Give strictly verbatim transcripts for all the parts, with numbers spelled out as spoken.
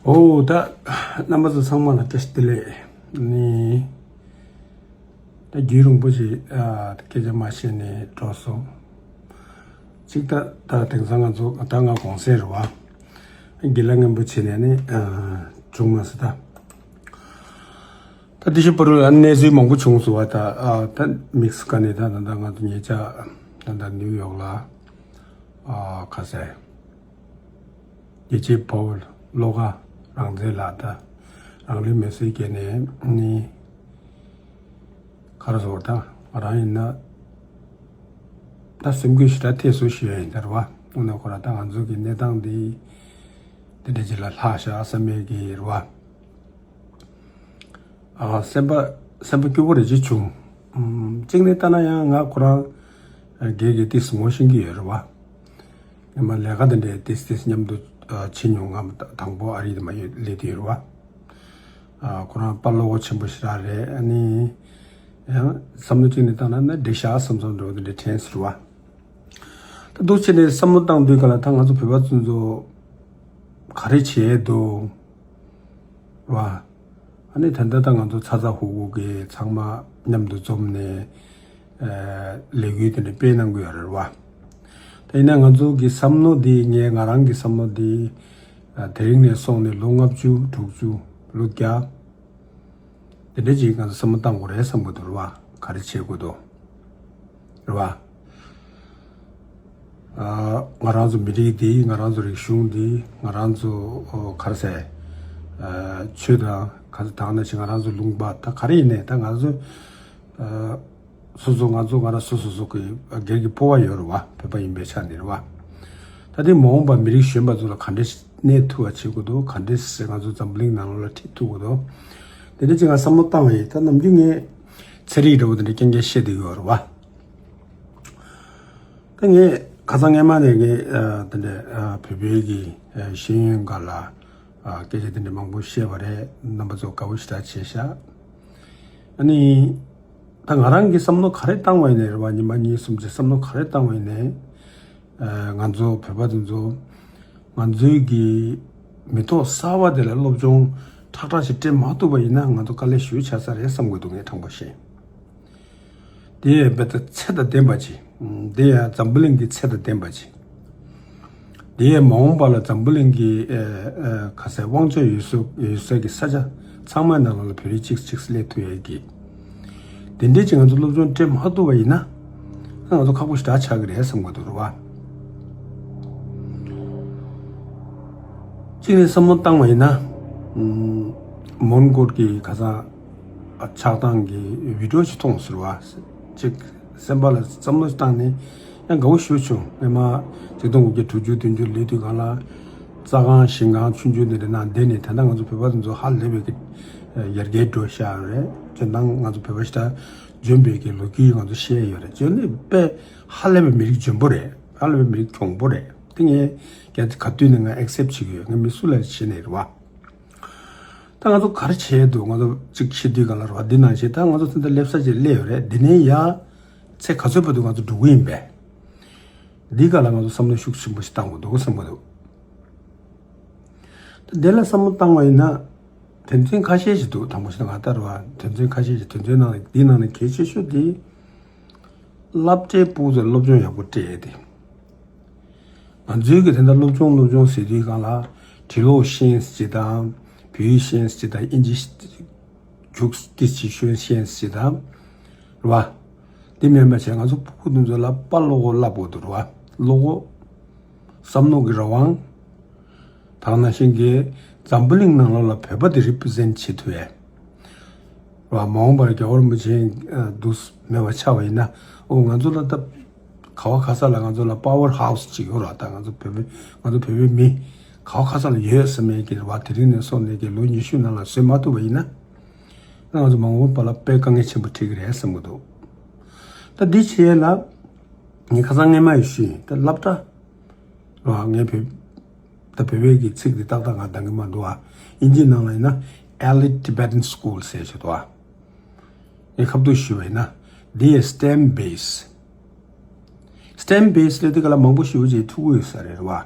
ཨོ་ད་རྣམ་པ་ཚོ་ཚང་མ་ལ་བཀྲ་ཤིས་བདེ་ལེགས། ནི་ད་རྒྱུན་རིང་པོ་ཞིག་ཨ་སྐད་ཆ་མ་བཤད་ནས་འགྲོ་སོང་། གཅིག་ད་ད་དེང་སང་ང་ཚོ་ད་ང་གུང་སེང་རེད་བ། དགེ་ལགས་རྔན་པ་བྱས་ནས་ནི་ཨ་བྱུང་མ་སོང་ད། ད་དེ་བཞིན་པར་གནས་ཚུལ་མང་པོ་བྱུང་སོང་བ། ད་ཨ་ད་དམིགས་སུ་བཀར་ནས་ད་ད་ད་ང་ཚོ་ཉེ་ཆར་ད་ད་ནིའུ་ཡོག་ལ་ཨ་ཁ་སེ་རྒྱལ་གཅེས་དཔའ་བོ་བློ་དགའ་རང་བཙན་ལགས་ད་རང་ལུས་མེར་སྲེག་བརྒྱབ་ནས་ནི་ག་རེ་ཟེར་ད་ང་རང་ཡིན་ན་ད་སེམས་འགུལ་ཞེ་དྲག་ཐེབས་སོང་ཞུ་ཡ་ཡིན་ད་རེད་བ། དངོས་གནས་ཁོ་རང་ད་ང་ཚོ་གི་གནས་སྟངས་འདི་དེ་འདྲ་ཅིག་ལ་ལྷག་བཞག་བསམ་ཡས་ཀྱི་རེད་བ། ཨ་སེམས་པ་སེམས་པ་སྐྱོ་པོ་རེ་ཅིག་བྱུང་། ཨམ་གཅིག་ནས་ལྟ་ན་ཡང་ང་ཁོ་རང་སྒེར་གྱི་ཏིས་ངོ་ཤེས་ཀྱི་ཡོད་རེད་བ། ངས་མ་ལས་ཀ་དེ་འདྲའི་ཏིས་ཏིས་མཉམ་དུ་ཨ་བྱེད་མྱོང་། ང་དང་པོ་ཨ་རི་དེ་མ་ཡོད་སླེབས་དུས་རེད་བ། ཨ་ཁོ་རང་དཔའ་བློ་ཁོག་ཆེན་པོ་ཞེ་དྲག་རེད། ཨ་ནི་ཡང་བསམ་བློ་གཅིག་ནས་བཏང་ན་ན་འགྲིག་ཤག་བསམ་བསམ་འདྲ་བོ་དེ་འདྲའི་དྲན་སོང་རེད་བ། ད་འདུག་བྱས་ནས་བསམ་བློ་བཏང་དུས་ག་ལ་ད་ང་ཚོ་བོད་པ་ཚོ་ག་རེ་བྱས་འདུག་བ། ཨ་ནི་ད་ལྟ་ད་ང་ཚོ་ཚ་ཚ་ཧུ་ཧུ་གི་ཚང་མ་མཉམ་དུ་འཛོམས་ནས་ཨ་ལས་འགུལ་དེ་འདྲ་སྤེལ་གནང་གི་ཡོད་རེད་བ། ད་ཡིན་ན་ང་ཚོ་གི་བསམ་བློ་འདི་ངས་ང་རང་གི་བསམ་བློ་འདི་ཨ་དེ་རིང་ནས་སོང་ནས་ལོ་ལྔ་བཅུ་དྲུག་ཅུ་ལོ་བརྒྱ། དེ་འདྲ་ཅིག་ང་ཚོ་བསམ་བློ་བཏང་དགོས་རེད་བསམ་གྱི་འདུག་རེད་བ། ག་རེ་བྱེད་དགོས་འདུག་རེད་བ། ཨ་ང་རང་ཚོ་མི་རིགས་འདི། ང་རང་ཚོ་རིག་གཞུང་འདི། ང་རང་ཚོ་ཨོ་ག་རེ་ཟེར། ཨ་ཆོས་དང་ག་ཚོད་དང་ནང་བཞིན་ང་རང་ཚོ་ལུང་པ་ད་ག་རེ་ཡིན་ནའི་ད་ང་ཚོ་ཨ་སོ་སོ་ང་ཚོ་ང་རང་སོ་སོ་སོ་གི་སྒེར་གྱི་སྤོབས་པ་ཡོད་རེད་བ། བོད་པ་ཡིན་པའི་ཆ་ནས་རེད་བ། ད་དེ་མ་འོངས་པ་མི་རིགས་གཞོན་པ་ཚོ་ལ་ག་འདྲས་གནས་ཐུབ་པ་བྱེད་དགོས་འདུག་ག་འདྲས་སེ་ང་ཚོ་འཛམ་བུ་གླིང་ནང་ལོགས་ལ་ཁྲིད་ཐུབ་དགོས་འདུག་དེ་འདྲ་ཅིག་ང་བསམ་བློ་བཏང་བ་ཡིན། ད་ནམ་རྒྱུན་ངས་ཚན་རིག་འདྲ་བོ་དེ་འདྲ་རྐྱང་རྐྱང་བཤད་བསྡད་ཀྱི་ཡོད་རེད་བ། ད་ངས་ཁ་སང་སྔས་མ་ནས་ངས་ཨ་དེ་འདྲ་ཨ་བོད་པའི་གི་ཨ་ཤེས་ཡོན་སྒང་ལ་ཨ་སྐད་ཆ་དེ་འདྲ་མང་པོ་བཤད་པ་རེད། རྣམ་པ་ཚོ་དགའ་པོ་ཞེ་དྲག་བྱས་ཤག་ཨ་ནི་ད་ང་རང་གི་བསམ་བློ་ག་རེ་བཏང་བ་ཡིན་ནའི་རེད་བ། ཉི་མ་གཉིས་གསུམ་ཅིག་བསམ་བློ་ག་རེ་བཏང་བ་ཡིན་ནའི་ཨ་ང་ཚོ་བོད་པ་དེ་ཚོ་ང་ཚོའི་གི་མི་ཐོག་གསར་པ་དེ་ལ་སློབ་སྦྱོང་ཁྲག་ཁྲག་ཞིག་སྤྲད་མ་ཐུབ་པ་ཡིན་ན་ང་ཚོ་དཀའ་ལས་ཞེ་པོ་ཆགས་ས་རེད་བསམ་གྱི་འདུག་ངས་དྲང་པོ་བཤད། དེ་ཡང་རྦད་དེ་ཚད་དང་ལྡན་པ་ཅིག་དེ་ཡང་འཛམ་བུ་གླིང་གི་ཚད་དང་ལྡན་པ་ཅིག་དེ་ཡང་མ་འོངས་པ་ལ་འཛམ་བུ་གླིང་གི་ཨ་ཨ་ག་ཟེར་དབང་ཆ་ཡོད་ས་ཡོད་ས་གི་ས་ཆ་ཚང་མའི་ནང་ལ་བོད་རིགས་གཅིག་གཅིག་སླེབས་ཐུབ་ཡས་ཀྱི། དེ་འདྲའི་ཅིག་ང་ཚོ་སློབ་སྦྱོང་སྤྲད་མ་ཐུབ་པ་ཡིན་ན་ང་ཚོ་ཁག་པོ་ཞེ་དྲག་ཆགས་ཀྱི་རེད་བསམ་གྱི་འདུག་རེད་བ། གཅིག་ནས་བསམ་བློ་བཏང་བ་ཡིན་ན། ཨམ་མོན་གྷོ་གི་ཁ་སང་ཨ་ཆགས་སྟངས་ཀྱི་བི་ཌིའོ་ཞིག་མཐོང་ཟེར་བ། ཅིག་སེམས་པ་ལ་བསམ་བློ་བཏང་ནས་ཡང་དགའ་པོ་ཞེ་པོ་བྱུང་། སྔོན་མ་ཆིག་སྟོང་དགུ་བརྒྱ་དྲུག་ཅུ་བདུན་ཅུ་སླེབས་དུས་སྒང་ལ་རྩྭ་ཁང་ཞིང་ཁང་ཆུང་ཆུང་དེ་འདྲ་ནང་བསྡད་ནས་ད་ལྟ་ང་ཚོ་བོད་པ་དེ་ཚོ་ཧ་ལས་པའི་གི་ཡར་རྒྱས་འགྲོ་ཤག་རེད། སྤྱིར་བཏང་ང་ཚོ་བོད་པ་ཞེ་དྲག་འཇོན་པའི་གི་ལོ་རྒྱུས་ང་ཚོ་བཤད་ཡོད་རེད། འཇོན་ནི་དཔེ་ཧ་ལས་པའི་མི་རིགས་འཇོན་པོ་རེད། ཧ་ལས་པའི་མི་རིགས་གྱོང་པོ་རེད། དེ་ངས་ག་དུས་ནས་ང་ཨེག་སེབ་བྱེད་ཀྱི་ཡོད། ང་མི་སུ་ལ་བྱེད་ནས་རེད་བ། ད་ང་ཚོ་ག་རེ་བྱས་འདུག་ང་ཚོ་གཅིག་ཤི་དུས་ག་ལ་རེད་བ། འདི་ནང་བཞིན་ད་ང་ཚོ་ད་ལྟ་སླེབས་ས་ཅིག་སླེབས་ཡོད་རེད། འདི་ནས་ཡར་ཚེ་ག་ཚོད་བར་དུ་ང་ཚོ་འགྲོ་གི་ཡིན་པས། འདི་ག་ལ་ང་ཚོ་བསམ་བློ་ཤུགས་ཆེན་པོ་ཞིག་བཏང་དགོས་འདུག་བསམ་གྱི་འདུག་ད་འདི་ལ་བསམ་བློ་བཏང་བ་ཡིན་ན་དོན་ཚན་ཁ་ཤས་ཤིག་འདུག་དང་པོ་ཞིག་ང་ལྟར་བ་དོན་ཚན་ཁ་ཤས་ཤིག་དོན་ཚན་ནང་འདི་ནང་ནས་གལ་ཆེ་ཤོས་དེ་སློབ་གྲྭའི་ཕྲུ་གུ་ཚོར་སློབ་སྦྱོང་ཡག་པོ་སྤྲད་ཡས་དེ། ང་ཚོའི་གི་དེ་འདྲ་སློབ་སྦྱོང་སློབ་སྦྱོང་ཟེར་དུས་སྒང་ལ་འབྲི་ཀློག་ཤེས་ཅིག་དང་བོད་ཡིག་ཤེས་ཅིག་དང་ཨིན་ཇི་རྒྱུགས་ཏི་ཅིག་ཤོད་ཤེས་ཅིག་དང་རེད་བ། དེ་མིན་པ་བྱས་ང་ཚོ་ཕྲུ་གུ་དེ་ཚོ་ལ་པར་ཀློག་གོ་བསླབ་དགོས་འདུག་རེད་བ། ཀློག་གོ་བསམ་བློ་གི་རང་དབང་། དེ་ནང་བཞིན་གྱི་འཛམ་བུ་གླིང་ནང་ལོགས་ལ་བོད་པ་དེ་རི་པི་རི་ཛེན་ཊི་བྱེད་ཐུབ་ཡས། རེད་བ། མ་འོངས་པར་རྒྱལ་བ་རིན་པོ་ཆེ་འདུག་མེད་པ་ཆགས་པ་ཡིན་ན། ཨོ་ང་ཚོ་ལ་ད་ག་བ་ག་ས་ལ་ང་ཚོ་ལ་པ་ཝར་ཧའུ་སི་ཅིག་ཡོད་རེད་བ། ད་ང་ཚོ་བོད་པའི་ང་ཚོ་བོད་པའི་མི་ག་བ་ག་ས་ལ་ཡོད་ཟེར་མེད་ཀྱི་རེད་བ། དེ་རིང་ནས་བཟུང་ནས་ཀྱི་ལོ་ཉི་ཤུ་ནང་ལ་བཟོས་མ་ཐུབ་པ་ཡིན་ན། ད་ང་ཚོ་མ་འོངས་པ་ལ་དཔེ་དཀའ་ངལ་ཆེན་པོ་འཕྲད་ཀྱི་རེད་བསམ་གྱི་འདུག་ད་འདི་བྱེད་ཡས་ལ་ངས་ཁ་སང་སྔས་མ་ཡང་ཞུས་ཡིན། ད་སློབ་གྲྭ་རེད་བ། ངས་བོད་ད་བོད་པའི་གི་ཚིག་འདི་ཏག་ཏག་ང་འདང་གི་མ་འདུག་ཨ། ཨིན་ཇི་ནང་ལ་ཡིན་ན་Elite Tibetan School ཟེར་ཞིག་འདུག་ཨ། ངས་ཁ་ཐུག་ཞུས་པ་ཡིན་ན་འདི་ཡི་སི་ཊེམ་བེ་སི། སི་ཊེམ་བེ་སི་ལབ་དུས་ག་ལ་མང་པོ་ཞེ་པོ་ཅིག་ཐུག་གི་ཡོད་ས་རེད་བ།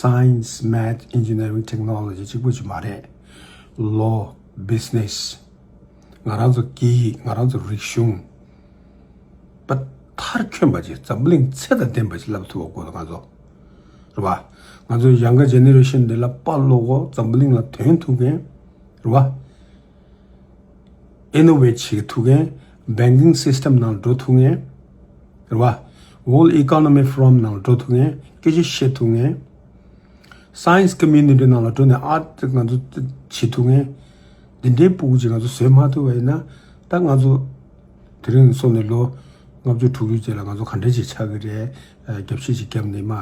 Science, Math, Engineering, Technology གཅིག་པོ་ཅིག་མ་རེད། Law, Business། ང་རང་ཚོ་སྐད་ཡིག་ང་རང་ཚོ་རིག་གཞུང་། པ་མཐར་འཁྱོལ་པ་ཅིག་འཛམ་བུ་གླིང་ཚད་དང་ལྡན་པ་ཅིག་བསླབ་ཐུབ་པ་དགོས་ང་ཚོ། རེད་བ། ང་ཚོ་younger generation འདི་ལ་དཔའ་བློ་གོ་འཛམ་བུ་གླིང་ལ་དོན་ཐུབ་མཁན། རེད་བ། Innovate བྱེད་ཐུབ་མཁན། Banking System ནང་འགྲོ་ཐུབ་མཁན། རེད་བ། World Economic Forum ནང་འགྲོ་ཐུབ་མཁན། སྐད་ཆ་བཤད་ཐུབ་མཁན། Science Community ནང་ལ་འགྲོ་ནས་ཨ་ང་ཚོ་བྱེད་ཐུབ་མཁན། འདི་འདྲའི་ཕྲུ་གུ་ཅིག་ང་ཚོ་བཟོས་མ་ཐུབ་པ་ཡིན་ན། ད་ང་ཚོ་དེ་རིང་སོང་ནས་ལོ་ལྔ་བཅུ་དྲུག་ཅུ་རྗེས་ལ་ང་ཚོ་ག་འདྲ་ཅིག་ཆགས་ཀྱི་རེད། རྒྱབ་ཤིག་ཅིག་བརྒྱབ་ནས་མ་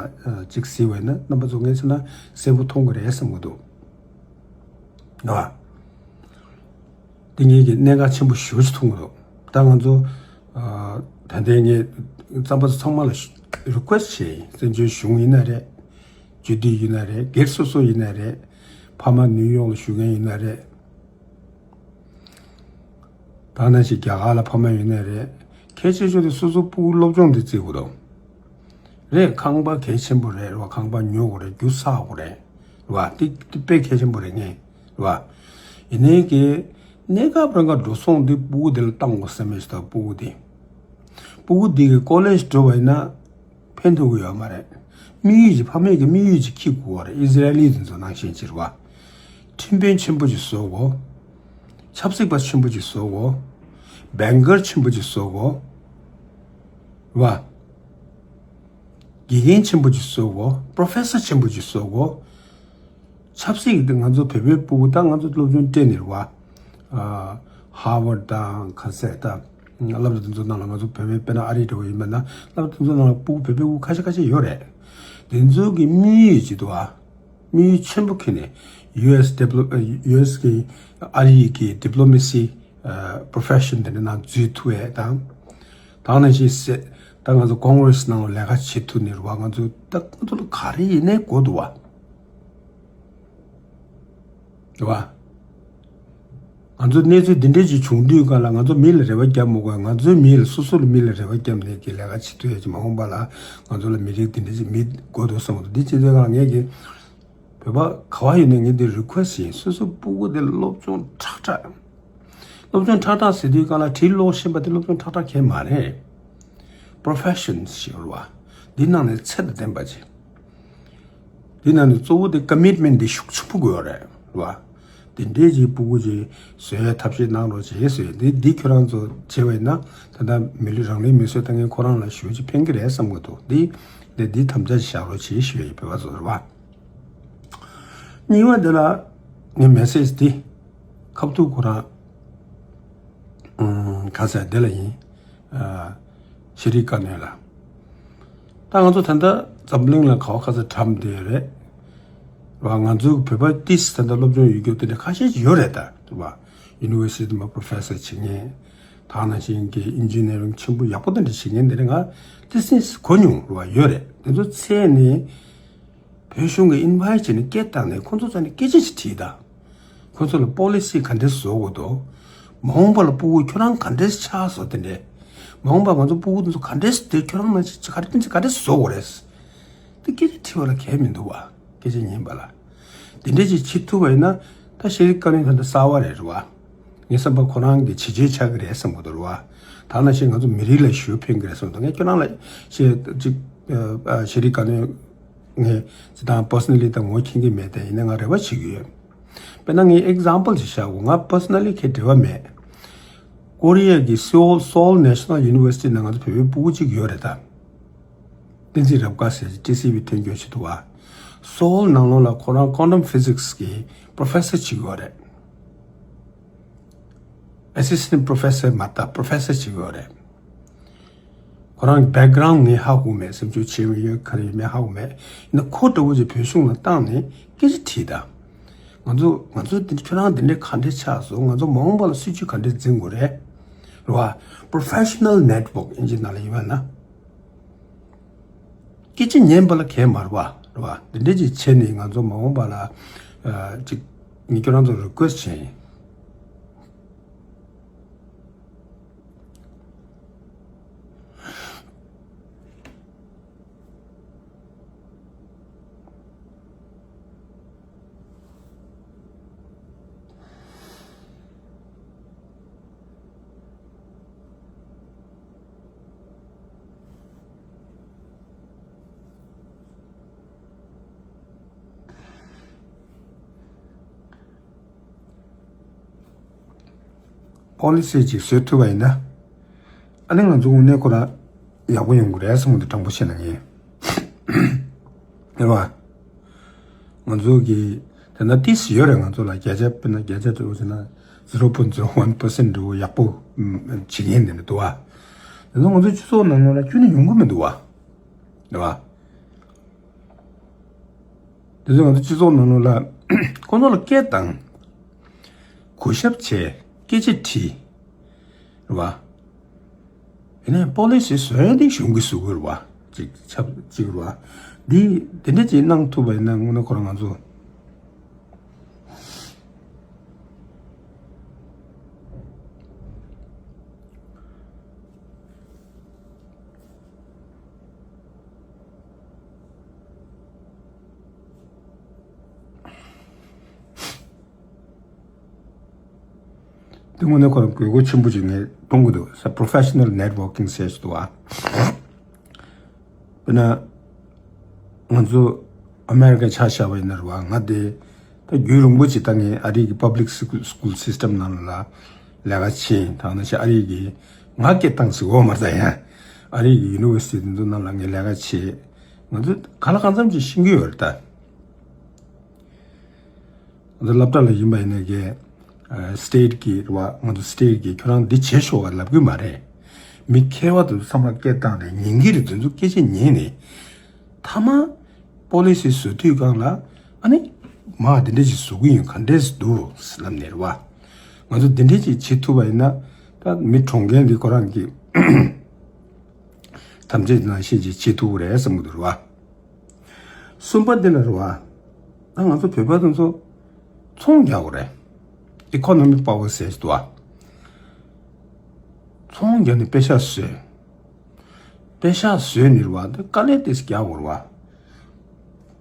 ཅིག་གཟིགས་པ་ཡིན་ན་རྣམ་པ་ཚོ་ངས་བྱས་ན་གསལ་པོ་མཐོང་གི་རེད་བསམ་གྱི་འདུག་ཨ། འདི་ངེད་ཀྱི་གནད་འགག་ཆེན་པོ་ཞེ་པོ་ཅིག་མཐོང་གི་འདུག་ད་ང་ཚོ་ཨ། ད་ལྟའི་ངས་རྩམ་པ་ཚོ་ཚང་མ་ལ་request བྱས་ཡིན། བཙན་བྱོལ་གཞུང་ཡིན་ན་རེད། རྒྱུད་སྡེ་ཡིན་ན་རེད། སྒེར་སོ་སོ་ཡིན་ན་རེད། ཕ་མ་ནིའུ་ཡོག་ལ་བཞུགས་མཁན་ཡིན་ན་རེད། ད་ནང་བཞིན་རྒྱ་གར་ལ་ཕ་མ་ཡོད་ན་རེད། གལ་ཆེ་ཤོས་དེ་སོ་སོ་ཕྲུ་གུ་སློབ་སྦྱོང་དེ་བརྩི་དགོས་དང་། རེད། ཁང་པ་གལ་ཆེན་པོ་རེད་རེད་བ། ཁང་པ་ཉོ་དགོས་རེད། རྒྱུ་བསགས་དགོས་རེད་རེད་བ། དེ་དེ་དཔེ་གལ་ཆེན་པོ་རེད་ངས་རེད་བ། ཡིན་ནའི་གི་གནས་སྐབས་རང་ག་འགྲོ་སོང་དེ་ཕྲུ་གུ་དེ་ལ་བཏང་དགོས་བསམ་མེད་ཞིག་དང་ཕྲུ་གུ་དེ། ཕྲུ་གུ་དེ་གི་ཀོ་ལེཇ་འགྲོ་བ་ཡིན་ན། ཕན་ཐོགས་ཀྱི་ཡོད་མ་རེད། དམིགས་ཡུལ་གྱི་ཕ་མས་ཀྱི་དམིགས་ཡུལ་གྱི་ཁྱི་དགོས་པ་རེད། ཨི་ཟི་རལ་ལི་དེ་ཚོ་ནང་བཞིན་བྱེད་རེད་བ། ཁྲིམས་དཔོན་ཆེན་པོ་ཅིག་བཟོ་དགོས། ཆབ་སྲིད་པ་ཆེན་པོ་ཅིག་བཟོ་དགོས། བེང་ཀར་ཆེན་པོ་ཅིག་བཟོ་དགོས། རེད་བ། དགེ་རྒན་ཆེན་པོ་ཅིག་བཟོ་དགོས། པོ་རོ་ཕེ་སར་ཆེན་པོ་ཅིག་བཟོ་དགོས། ཆབ་སྲིད་ཀྱི་ང་ཚོ་བོད་པའི་ཕྲུ་གུ་ད་ང་ཚོ་སློབ་སྦྱོང་སྤྲད་ནས་རེད་བ། ཨ། ཧར་ཝར་དང་ག་ཚད་ད། སློབ་གྲྭ་དེ་ཚོ་ནང་ལ་ང་ཚོ་བོད་པའི་དཔེར་ན་ཨ་རི་འདྲ་བོ་ཡིན་པ་ན་སློབ་གྲྭ་དེ་ཚོ་ནང་ལ་ཕྲུ་གུ་བོད་པའི་ཕྲུ་གུ་ཁ་ཤས་ཁ་ཤས་ཡོད་རེད། དེ་ཚོ་གི་དམིགས་ཡུལ་ཅིག་འདུག་ཨ། དམིགས་ཡུལ་ཆེན་པོ་ཁྱེར་ནས་ཡུ་ཨེས་ཌི་པི་ལོ་ཡུ་ཨེས་གི་ཨ་རི་གི་ཌི་པི་ལོ་མེ་སི་པོ་རོ་ཕེ་ཤན་དེ་འདྲ་ནང་འཛུལ་ཐུབ་ཡས་དང་། ད་ནང་བཞིན་ཟེར་ད་ང་ཚོ་ཀོང་རེ་སི་ནང་ལ་ལས་ཀ་བྱེད་ཐུབ་ནས་རེད་བ། ང་ཚོ་ད་ང་ཚོ་ལ་ག་རེ་ཡིན་ནའི་དགོས་འདུག་བ། རེད་བ། ང་ཚོ་གནས་ཚུལ་འདི་འདྲས་ཅིག་བྱུང་དུས་སྒང་ལ་ང་ཚོ་མི་ལ་རེ་བ་བརྒྱབ་མི་དགོས། ང་ཚོའི་མི་ལ་སོ་སོ་ལ་མི་ལ་རེ་བ་བརྒྱབ་ནས་ཀྱི་ལས་ཀ་བྱེད་ཐུབ་ཡས་ཅིག་མ་འོངས་པ་ལ་ང་ཚོ་ལ་མི་རིགས་འདི་འདྲས་ཅིག་མི་དགོས་འདུག་བསམ་གྱི་འདུག་འདི་བྱེད་དུས་སྒང་ལ་ངས་ཀྱི་བོད་པ་ག་བ་ཡོད་ནས་ངས་འདི་རི་ཁུ་ཨེ་སི་ཊི་བྱས་ཡིན། སོ་སོ་ཕྲུ་གུ་དེ་སློབ་སྦྱོང་ཁྲག་ཁྲག་སློབ་སྦྱོང་ཁྲག་ཁྲག་ཟེར་དུས་སྒང་ལ་བྲིས་ཀློག་ཤེས་པ་དེ་སློབ་སྦྱོང་ཁྲག་ཁྲག་གང་ཡང་མ་རེད། པོ་རོ་ཕེ་ཤན་ཞིག་རེད་བ། འདི་ནང་ནས་ཚད་དང་ལྡན་པ་ཅིག་འདི་ནང་ནས་གཙོ་བོ་དེ་ཀོ་མིཊ་མེན་ཊི་འདི་ཤུགས་ཆེན་པོ་དགོས་རེད་བ། དེ་འདྲའི་ཅིག་ཕྲུ་གུ་ཅིག་བཟོ་ཡའི་ཐབས་ཤེས་གནང་རོགས་བྱེད་ཟེར། འདི་འདི་ཁྱོད་རང་ཚོ་བྱས་པ་ཡིན་ན་ད་ལྟ་མི་ལུས་རང་ལུས་མེ་གསོད་བཏང་མཁན་ཁོ་རང་ལ་ཞེ་པོ་ཅིག་ཕན་གྱི་རེད་བསམ་གྱི་འདུག་འདི་འདི་འདི་དམ་བཅའ་ཅིག་བཞག་རོགས་བྱེད་ཞུ་ཡ་ཡིན། བོད་པ་ཚོ་རེད་བ། གཉིས་པ་འདི་ལ་ངའི་མེ་སེ་ཇི་འདི་ཁ་ཐུག་ཁོ་རང་ཨུམ་ག་ཟེར་འདི་ལ་ཡིན། ཨ། ཤེས་རིག་བཀའ་བློན་ལ། ད་ང་ཚོ་ད་ལྟ་འཛམ་གླིང་ལ་ག་བ་ག་ས་གྲམ་བསྡད་ཡོད་རེད། རེད་བ། ང་ཚོའི་བོད་པ་ཏིས་ད་ལྟ་སློབ་སྦྱོང་ཡོད་རྒྱུ་དེ་འདྲ་ཁ་ཤས་ཅིག་ཡོད་རེད་ད། རེད་བ། ཡུ་ནི་ཝར་སི་ཊི་མ་པོ་རོ་ཕེ་སར་བྱེད་མཁན། ད་ནང་བཞིན་གྱི་ཨིན་ཇི་ནི་ཡ་རིང་ཆེན་པོ་ཡག་པོ་དེ་འདྲ་བྱེད་མཁན་དེ་འདྲ་ང་ཏིས་ཏིས་གོ་མྱོང་རེད་བ། ཡོད་རེད། དེ་ཚོ་ཚད་ནས། བོད་གཞུང་གིས་ཨིན་ཝའི་ཊི་བྱས་ནས་སྐད་བཏང་ནས་ཁོང་ཚོ་རྩ་ནས་སྐད་ཆ་ཞིག་དྲིས་དང་། ཁོང་ཚོ་ལ་པོ་ལི་སི་ག་འདྲས་བཟོ་དགོས་འདུག་མ་འོངས་པ་ལ་ཕྲུ་གུ་ཁྱོད་རང་ག་འདྲས་ཆགས་སོང་དེ་འདྲས། མ་འོངས་པ་ང་ཚོ་ཕྲུ་གུ་དེ་ཚོ་ག་འདྲས་དེ་ཁྱོད་རང་ནང་བཞིན་ག་འདྲས་ག་འདྲས་བཟོ་དགོས་རེད། དེ་སྐད་ཆ་དྲིས་པ་ལ་གལ་མི་འདུག་བ། སྐད་ཆ་ཉན་པ་ལ། དེ་འདྲས་ཅིག་བྱེད་ཐུབ་པ་ཡིན་ན་ད་ཤེས་རིག་བཀའ་བློན་ད་ལྟ་གསར་པ་རེད་རེད་བ། ངའི་བསམ་པ་ཁོ་རང་གི་བྱས་རྗེས་ཆགས་ཀྱི་རེད་བསམ་གྱི་འདུག་རེད་བ། ད་ནང་བཞིན་ང་ཚོ་མི་རིགས་ལ་ཞེ་པོ་ཕན་གྱི་རེད་བསམ་གྱི་འདུག་ངས་ཁྱོད་རང་ལ་ཤེས་ཅིག་ཨ། ཤེས་རིག་བཀའ་བློན། ངས་ཇི་ལྟར་པར་སོ་ནལ་ལི་ད་ངོ་མཁྱེན་གྱི་མེད་དེ། ཡིན་ན་ང་རེ་བ་བྱེད་ཀྱི་ཡོད། དཔེར་ན་ངས་ཨེག་ཛམ་པལ་ཅིག་བཞག་གོ། ང་པར་སོ་ནལ་ལི་ཁྱེད་འབྲེལ་བ་མེད། ཀོ་རི་ཡ་གི་སེའོལ་སོལ་ནེ་ཤ་ནལ་ཡུ་ནི་ཝར་སི་ཊི་ནང་ང་ཚོ་བོད་པའི་ཕྲུ་གུ་གཅིག་ཡོད་རེད་ད། བསྟན་འཛིན་རབ་དགའ་ཟེར་ཊི་སི་ཝི་ཐོན་སྐྱོད་བྱེད་འདུག་བ། སོལ་ནང་ལོགས་ལ་ཁོ་རང་ཀོན་ཊམ་ཕི་ཟིག་སི་གི་པོ་རོ་ཕེ་སར་ཅིག་ཡོད་རེད། ཨེ་སི་སི་ཊེན་ཊི་པོ་རོ་ཕེ་སར་མ་གཏོགས་པོ་རོ་ཕེ་སར་ཅིག་ཡོད་རེད། ཁོ་རང་གི་བེག་གྷ་རའུན་ཌི་ངས་ཧ་གོ་མེད། སེམས་ཤུགས་ཆེ་བོ་ཡོད་ག་རེ་ཡོད་མེད་ཧ་གོ་མེད། ཡིན་ན་ཁོ་འདྲ་བོ་ཅིག་བོད་གཞུང་ལ་བཏང་ནས་སྐད་ཆ་དྲིས་དང་། ང་ཚོ་ང་ཚོ་འདི་ཁྱོད་རང་འདི་འདྲའི་ག་འདྲས་ཆགས་སོང་། ང་ཚོ་མ་འོངས་པ་ལ་སྲིད་ཇུས་ག་འདྲས་འཛིན་དགོས་རེད། རེད་བ། པོ་རོ་ཕེ་ཤ་ནལ་ནེཊ་ཝརྐ་ཨིན་ཇི་ནང་ལ་ཡིན་པ་ན། སྐད་ཆ་ཉན་པ་ལ་གལ་མ་རེད་བ། རེད་བ། འདི་འདྲས་ཅིག་བྱས་ནས་ང་ཚོ་མ་འོངས་པ་ལ་ཨ། ཅིག་ངས་ཁྱོད་རང་ཚོ་རི་ཀུ་ཨེ་སི་ཊི་བྱས་ཡིན། པོ་ལི་སི་ཅིག་བཟོས་ཐུབ་པ་ཡིན་ན། ཨ་ནི་ང་ཚོ་དངོས་གནས་ཁོ་རང་ཡག་པོ་ཡོང་གི་རེད་བསམ་གི་འདུག་དྲང་པོ་བཤད་ན་ངས། རེད་བ། ང་ཚོ་གི་དེ་ན་ཏིས་ཡོད་རེད། ང་ཚོ་ལ་བརྒྱ་ཆ་དཔེར་ན་བརྒྱ་ཆ་དྲུག་ཟེར་ན་zero point zero one percent འགྲོ་ཡག་པོ་ཨམ་བྱེད་མཁན་དེ་འདྲ་འདུག་བ། དེ་ཚོ་ང་ཚོ་སྤྱི་ཚོགས་ནང་ལོགས་ལ་ཁྱོན་ནས་ཡོང་གི་མི་འདུག་བ། རེད་བ། དེ་ཚོ་ང་ཚོ་སྤྱི་ཚོགས་ནང་ལོགས་ལ་ཁོ་ཚོ་ལ་སྐད་བཏང་། གུས་ཞབས་བྱས། སྐད་ཆ་དྲིས། རེད་བ། ཡིན་ནའི་པོ་ལི་སི་བཟོ་ཡ་དེ་གཞུང་གིས་བཟོ་དགོས་རེད་བ། ཅིག་ཆབ་ཅིག་རེད་བ། འདི་དེ་འདྲ་ཅིག་གནང་ཐུབ་པ་ཡིན་ན་དངོས་གནས་ཁོ་རང་ང་ཚོ། དེ་དངོས་གནས་ཁོ་རང་དགོས་མཁོ་ཆེན་པོ་ཅིག་ངས་མཐོང་གི་འདུག་ས། professional networking ཟེར་ཞིག་འདུག་བ། དཔེར་ན། ང་ཚོ་ཨ་མེ་རི་ཀ་ཆ་བཞག་པ་ཡིན་ན་རེད་བ། ང་དེ་ད་རྒྱུན་རིང་པོ་ཅིག་ད་ངས་ཨ་རི་གི་public school system ནང་ལ་ལས་ཀ་བྱས། ད་ནང་བཞིན་ཨ་རི་གི་ང་སྐད་བཏང་ཟིག་འོ་མ་རྩ་ཡང་ཨ་རི་གི་university དེ་ཚོ་ནང་ལ་ངས་ལས་ཀ་བྱས། ང་ཚོ་ག་ལ་གང་འཚམ་ཅིག་ཤེས་ཀྱི་ཡོད་རེད་ད། ང་ཚོ་སློབ་གྲྭ་ལ་ཡིན་པ་ཡིན་ན་གི་state གི་རེད་བ། ང་ཚོ་state གི་ཁྱོད་རང་འདི་བྱེད་ཤོག་ལབ་གི་མ་རེད། མི་མཁས་པ་དེ་ཚོ་ཚང་མ་སྐད་བཏང་ནས་ཉན་གི་རེད། དེ་ཚོ་སྐད་ཆ་ཉན་ནས་མཐའ་མ་པོ་ལི་སི་བཟོ་དུས་སྒང་ལ་ཨ་ནི་མ་འདི་འདྲ་ཞིག་བཟོ་གི་ཡིན། ག་འདྲས་འདུག་ལབ་ནས་རེད་བ། ང་ཚོ་འདི་འདྲས་ཅིག་བྱེད་ཐུབ་པ་ཡིན་ན་ད་མི་གྲོངས་མཁན་འདི་ཁོ་རང་གི་ཐམས་ཅད་ནང་བཞིན་ཅིག་བྱེད་ཐུབ་ཀྱི་རེད་བསམ་གྱི་འདུག་རེད་བ། གསུམ་པ་འདི་ལ་རེད་བ། ད་ང་ཚོ་བོད་པ་དེ་ཚོ་ཚོང་རྒྱག་དགོས་རེད། economic power ཟེར་གྱི་འདུག་བ། ཚོང་རྒྱག་ནས་པེ་ཤག་བཟོས། པེ་ཤག་བཟོས་ནས་རེད་བ། ད་དཀའ་ལས་ཏིས་རྒྱག་དགོས་རེད་བ།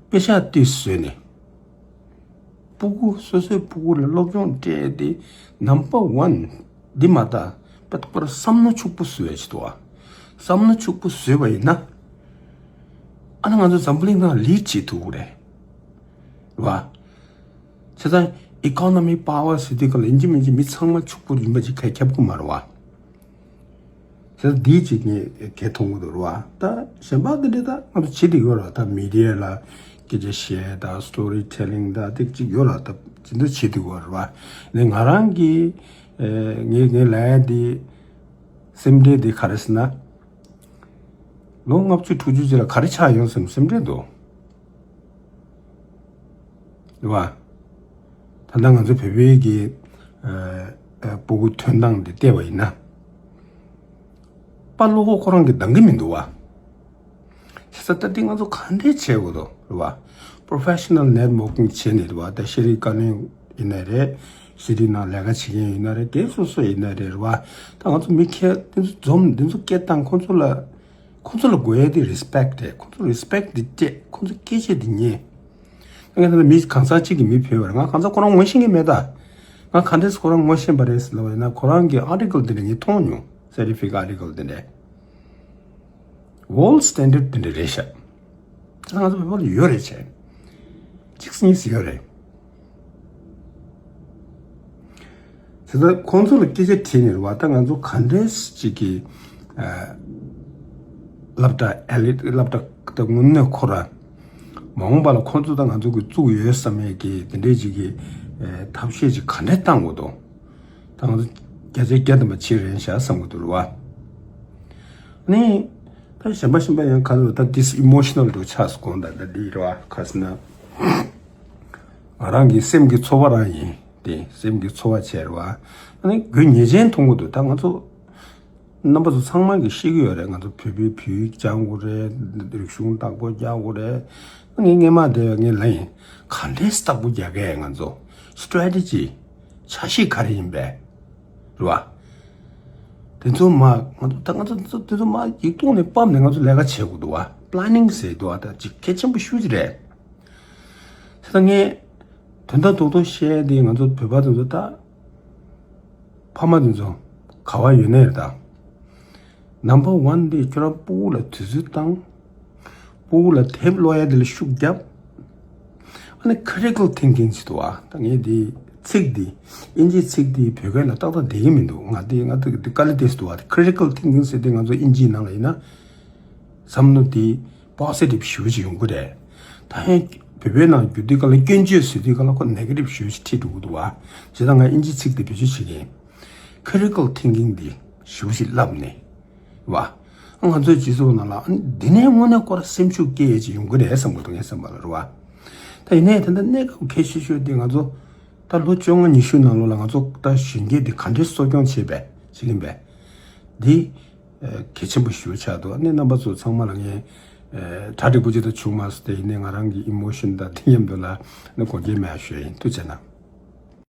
པེ་ཤག་ཏིས་བཟོས་ནས། སྤུ་གུ་སོ་སོའི་སྤུ་གུ་ལ་སློབ་སྦྱོང་སྤྲད་དེ་number one འདི་མ་ད་པད་པར་བསམ་མནོ་ཕྱུག་པོ་བཟོས་ཡ་ཆེད་དུ་བ། བསམ་མནོ་ཕྱུག་པོ་བཟོས་པ་ཡིན་ན། ཨ་ནི་ང་ཚོ་འཛམ་བུ་གླིང་ནང་ལིཌ་བྱེད་ཐུབ་ཀྱི་རེད། རེད་བ། བྱས་ཙང་economic power ཟེར་དུས་ག་ལ་ཡིན་གཅིག་མིན་གཅིག་མི་ཚང་མ་ཕྱུག་པོ་ཡིན་པ་ཅིག་ཁ་ཁྱབ་ཀྱི་མ་རེད་བ། ཟེར་འདིའི་ཅིག་ངས་གལ་མཐོང་གི་འདུག་རེད་བ། ད་གཞན་པ་འདི་འདྲ་ད་ང་ཚོ་བྱེད་དུ་ཡོད་ར། ད་མི་ཌི་ཡ་ལ་སྐད་ཆ་བཤད་ད་story telling ད་དེ་ཅིག་ཡོད་ར། ད་ཇི་འདྲ་བྱེད་དུ་ཡོད་རེད་བ། ནས་ང་རང་གི་ངས་ངས་ལབ་ཡ་འདི་སེམས་ཁྲལ་འདི་ག་རེ་ཟེར་ན། ལོ་ལྔ་བཅུ་དྲུག་ཅུ་ཅིག་ལ་ག་རེ་ཆགས་ཡོང་སེམས་སེམས་ཁྲལ་འདུག་རེད་བ། ད་ལྟ་ང་ཚོ་བོད་པའི་གི་ཨ་ཨ་སྤུ་གུ་ཐོན་སྟངས་དེ་བལྟས་པ་ཡིན་ན། པཱ་ལོ་ཁོ་ཁོ་རང་གི་འདང་གི་མི་འདུག་བ། བྱས་ཙང་ད་ལྟ་ང་ཚོ་ག་འདྲས་བྱེད་དགོས་འདུག་རེད་བ། professional networking བྱས་ནས་རེད་བ། ད་ཤེས་རིག་བཀའ་བློན་ཡིན་ན་རེད། ཤེས་རིག་ནང་ལས་ཀ་བྱེད་མཁན་ཡིན་ན་རེད། དེ་སོ་སོ་ཡིན་ན་རེད་རེད་བ། ད་ང་ཚོ་མི་མཁས་དེ་ཚོ་འཛོམས་དེ་ཚོ་སྐད་བཏང་ཁོང་ཚོ་ལ། ཁོང་ཚོ་ལ་དགོས་ཡ་དེ་རི་སི་པེག་དེ། ཁོང་ཚོ་རི་སི་པེག་དེ་སྤྲད། ཁོང་ཚོ་སྐད་ཆ་དེ་ཉན། ད་ངས་ད་ལྟ་མི་གང་ཟག་གཅིག་གིས་མི་བོས་པ་རེད། ང་གང་ཟག་ཁོ་རང་ངོ་ཤེས་ཀྱི་མེད་ད། ང་ག་འདྲས་ཁོ་རང་ངོ་ཤེས་པ་རེད་ཟེར་ལབ་པ་ཡིན་ན་ཁོ་རང་གི་article དེ་འདྲ་ངས་མཐོང་མྱོང་། scientific article དེ་འདྲ། world standard དེ་འདྲ་རེད་ཤག་ད་ང་ཚོ་བོད་པ་ལ་ཡོད་རེད་བྱས། གཅིག་གཉིས་ཡོད་རེད། དེ་ལྟར་ཁོང་ཚོ་ལ་སྐད་ཆ་དྲིས་ནས་རེད་བ། ད་ང་ཚོ་ག་འདྲས་ཅིག་གི་ཨ་སློབ་གྲྭ་ཨེ་ལི་སློབ་གྲྭ་ད་དངོས་གནས་ཁོ་ར་མ་འོངས་པ་ལ་ཁོང་ཚོ་ད་ང་ཚོ་གི་བཙུགས་ཡོད་བསམ་ཡས་ཀྱི་དེ་འདྲས་ཅིག་གི་ཨ་ཐབས་ཤེས་ཅིག་ག་འདྲས་བཏང་དགོས་འདུག་ད་ང་ཚོ་བརྒྱ་ཆ་བརྒྱ་ཐམ་པ་བྱེད་རན་ཤག་བསམ་གི་འདུག་རེད་བ། ནི་ད་གཞན་པ་གཞན་པ་ཡང་ག་ཚོད་ད་ཏིས་ཨི་མོ་ཤི་ནལ་འདྲ་ཆགས་སོང་། ད་ད་འདི་རེད་བ། ག་ཟེར་ན། ང་རང་གི་སེམས་ཀྱི་ཚོར་བ་རང་ཡིན་ཏེ། སེམས་ཀྱི་ཚོར་བ་བྱས་རེད་བ། ཨ་ནི་དགོས་ངེས་ཅན་མཐོང་གི་འདུག་ད་ང་ཚོ་རྣམ་པ་ཚོ་ཚང་མ་གིས་ཤེས་ཀྱི་ཡོད་རེད། ང་ཚོ་བོད་པའི་བོད་ཡིག་སྦྱང་དགོས་རེད། རིག་གཞུང་བདག་པོ་རྒྱག་དགོས་རེད། ངས་སྔས་མ་དེ་ངས་ལབ་ཡིན། ག་འདྲས་བདག་པོ་རྒྱག་གས། ང་ཚོ་སི་ཊེ་རེ་ཊི་ཇི་འཆར་གཞི་ག་རེ་ཡིན་པས། རེད་བ། དེ་ཚོ་མ་ང་ཚོ་ད་ང་ཚོ་དེ་ཚོ་མ་ཡིག་ཐོག་ནས་ཕབ་ནས་ང་ཚོ་ལས་ཀ་བྱེད་དགོས་འདུག་བ། པི་ལེ་ནིང་ཟེར་འདུག་བ། ད་ཅིག་གལ་ཆེན་པོ་ཤོས་ཅིག་རེད། དེ་ད་ངས་དོན་དག་རྡོག་རྡོག་བཤད་དེ། ང་ཚོ་བོད་པ་དེ་ཚོ་ད་ཕ་མ་དེ་ཚོ་ག་བ་ཡོད་ནའི་རེད་ད། ནམ་བར་ཝན་དེ་ཁྱོད་རང་སྤུ་གུ་ལ་དུས་ཚོད་བཏང་། སྤུ་གུ་ལ་དེབ་ཀློག་ཡ་དེ་ལ་ཤུགས་བརྒྱབ། ཨ་ནི་critical thinking ཟེར་འདུག་བ། ད་ངས་དེ་ ཚིག་འདི། དབྱིན་ཇིའི་ཚིག་འདི་བོད་སྐད་ལ་ཏག་ཏག་བསྡད་ཀྱི་མི་འདུག་ང་འདི་ང་འདི་འདི་དཀའ་ལས་དེ་སུ་འདུག་བ། Critical thinking ཟེར་དེ་ང་ཚོ་དབྱིན་ཇིའི་ནང་ལ་ཡིན་ན། བསམ་བློ་འདི་positive ཞེ་པོ་ཅིག་ཡོང་གི་རེད། ད་ཧན་བོད་པའི་ནང་བསྒྱུར་དུས་སྒང་ལ་སྐྱོན་བརྗོད་ཟེར་དུས་སྒང་ལ་ཁོ་negative ཞེ་པོ་ཅིག་ཁྲིད་འགྲོ་གི་འདུག་བ། བྱས་ཙང་ང་དབྱིན་ཇིའི་ཚིག་འདི་བེད་སྤྱོད་བྱེད་ཀྱི་ཡིན། Critical thinking འདི་ཞེ་པོ་ཅིག་བསླབས་ནས། བ། ང་ཚོའི་སྤྱི་ཚོགས་ནང་ལ་འདི་ནས་དངོས་གནས་ཁོ་ར་སེམས་ཤུགས་སྐྱེ་ཡས་ཅིག་ཡོང་གི་རེད་བསམ་གི་འདུག་ངའི་བསམ་པ་ལ་རེད་བ། ད་ཡིན་ནའི་ད་ལྟ་གནས་སྐབས་གལ་ཆེ་ཤོས་དེ་ང་ཚོ་ད་ལོ་བཅོ་ལྔ་ཉི་ཤུ་ནང་ལོགས་ལ་ང་ཚོ་ད་གཞོན་སྐྱེས་འདི་ག་འདྲས་གསོ་སྐྱོང་བྱེད་པས་བྱེད་ཀྱིན་པས། འདི་གལ་ཆེན་པོ་ཞེ་པོ་ཆགས་འདུག་ཨ་ནི་རྣམ་པ་ཚོ་ཚང་མ་ལ་ངས་གྲ་སྒྲིག་པོ་ཅིག་ད་བྱུང་མ་སོང་སྟེ། ཡིན་ནའི་ང་རང་གི་emotion དང་དེ་མཉམ་དུ་ལ་ནི་གོ་སྐྱེལ་མེད་ཞུ་ཡིན། ཐུགས་རྗེ་གནང་།